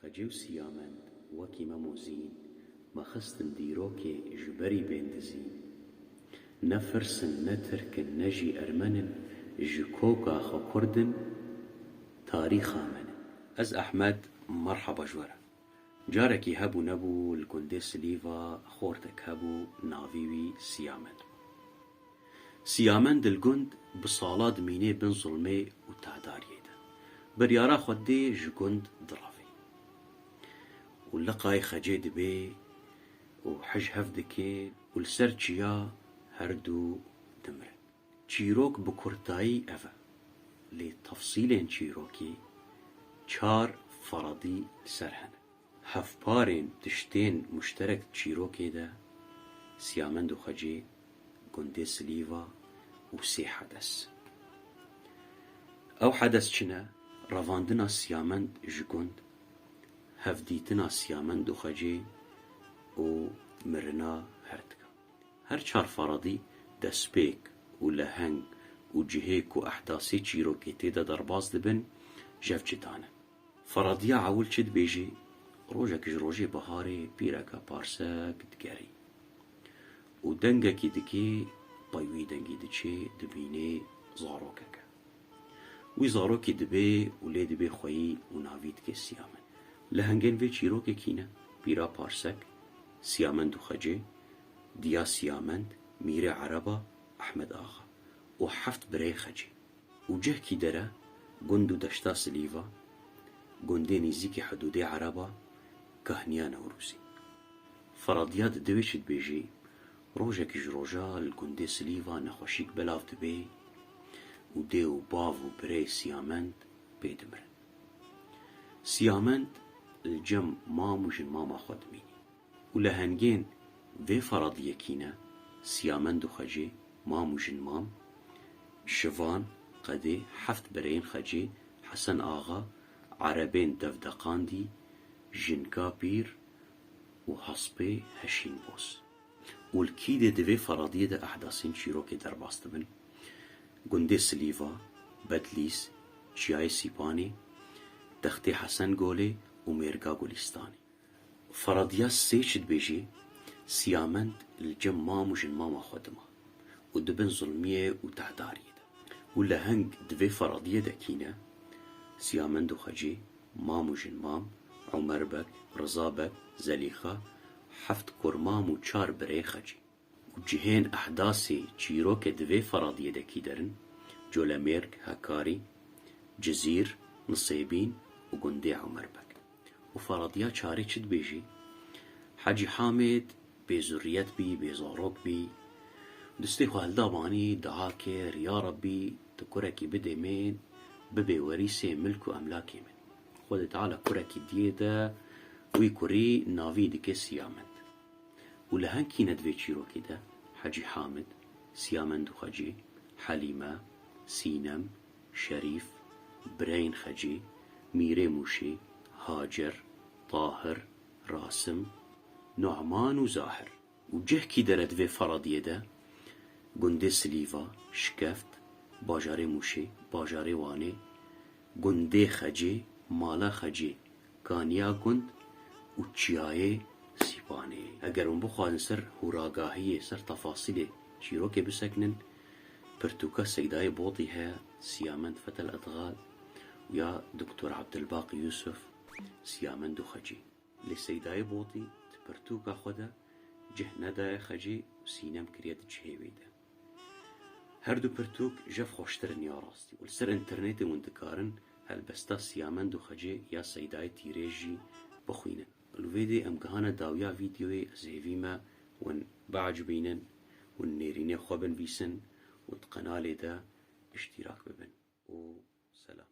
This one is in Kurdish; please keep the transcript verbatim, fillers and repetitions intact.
Xecê û Siyamend wekî Mem û Zîn me xistin dîrokê ji berî bên dizîn. Ne firs in, ne tirk in, ne jî ermen in, ji koka xwe kurd in, tarîxa me ne. Ez Ehmed, merheba ji we re. Carekî hebû nebû li gundê Silîva xortek hebû, navî wî Siyamend bû. Siyamend li gund bi sala dimînê bin zulmê û tehdariyê de. Biryara xwe dê ji gund direvê. Û liqayê Xecê dibê û hij hev dike û li ser çiya her du dimirin. Çîrok bi kurtayî ev e, lê tefsîlên çîrokê çar feredî li ser hene. Hevparên tiştên muşterek di çîrokê de Siyamend û Xecê, gundê Silîva û sê hedes. Ew hedes çi ne? Revandina Siyamend ji gund, hevdîtina Siyamend û Xecê û mirina her dikan. Her çar feredî destpêk û leheng û cihê ku ehdasê çîrokê tê de derbas dibin, jev cuda ne. Ferediya ewil çi dibêjê? Rojek ji rojê biharê pîreka parsek digerî û dengekî dikê, pey wî dengî diçê, dibînê zarokek e. Wî zarokî dibê û lê dibê xweyî û navî dike Siyamend. Lehengên vê çîrokê kî ne? Pîra parsek, Siyamend û Xecê, diya Siyamend, mîrê ereba, Ehmed Axa û heft bireyê Xecê. Û cih kî der e? Gund û deşta Silîva, gundê nîzîkî hidûdê ereba, kahniya Newrozê. Ferediya di dê wê çi dibêjê? Rojekî ji roja li gundê Silîva nexweşîk belav dibe û dê û bav û birê Siyamend pê dimirin. Siyamend li cem mam û jinmama xwe dimînî. Û lehengên vê ferediyê kî ne? Siyamend û Xecê, mam û jinmam, Şivan, Qedê, heft bireyên Xecê, Hesen Axa, erebên devdeqandî, jinka pîr û hespê Heşîn Boz. Û li kî dê di vê ferediyê de ehdasên çîrokê derbas dibin? Gundê Silîva, Bedlîs, Çiyayê Sîpanê, Textê Hesengolê û Mêrga Gulîstanê. Ferediya sê çi dibêjê? Siyamend li cem mam û jinmama xwe dima û di bin zulmiyê û tehdariyê de. Û leheng di vê ferediyê de kî ne? Siyamend û Xecê, mam û jinmam, Omer Beg, Riza Beg, Zelîxa, heft kurmam û çar birê Xecê. Û cihên ehdasê çîrokê di vê ferediyê de kî der in? Colemêrg, Hekarî, Cizîr, Nisêbîn û gundê Omer Beg. Û ferediya çarê çi dibêjî? Hecî Hamid bêzurriyet bî, bêzarok bî. Destê xwe hilda banî, dua kir, ya Rebbî, tu kurekî bidê min, bibê werîsê milk û emlakê min. Xwedê Teala kurekî diyê de wî kurî navî dike Siyamend. Û leheng kî ne di vê çîrokê de? Hecî Hamid, Siyamend û Xecê, Helîme, Sînem, Şerîf, bireyên Xecê, Mîrê Mûşê, Hacer, Tahir, Rasim, Nu'man û Zahir. Û cih kî der e di vê ferediyê de? Gundê Silîva, Şikeft, bajarê Mûşê, bajarê Wanê, gundê Xecê, mala Xecê, kaniya gund û çiyayê Sîpanê. Eger hûn bixwazin ser hûragahiyê, ser tefasîlê çîrokê bisekinin, pirtûka Seydayê Botî heye, Siyamend Fetel Edxal, ya Doktor Abdulbaqî Yusuf, Siyamend û Xecê. Lê Seydayê Botî di pirtûka xwe de cih nedaye Xecê û Sînem kiriye di cihê wê de. Her du pirtûk jev xweştir in ya rastî û li ser înternetê hûn dikarin helbesta Siyamend û Xecê ya Seydayê Tîrêj jî bixwînin. Li vê dê em gihane dawiya vîdeoyê, ez hêvî me hûn biecibînin, hûn nêrînê xwe binivîsin û di qenalê de îştîrak bibin. Û selam.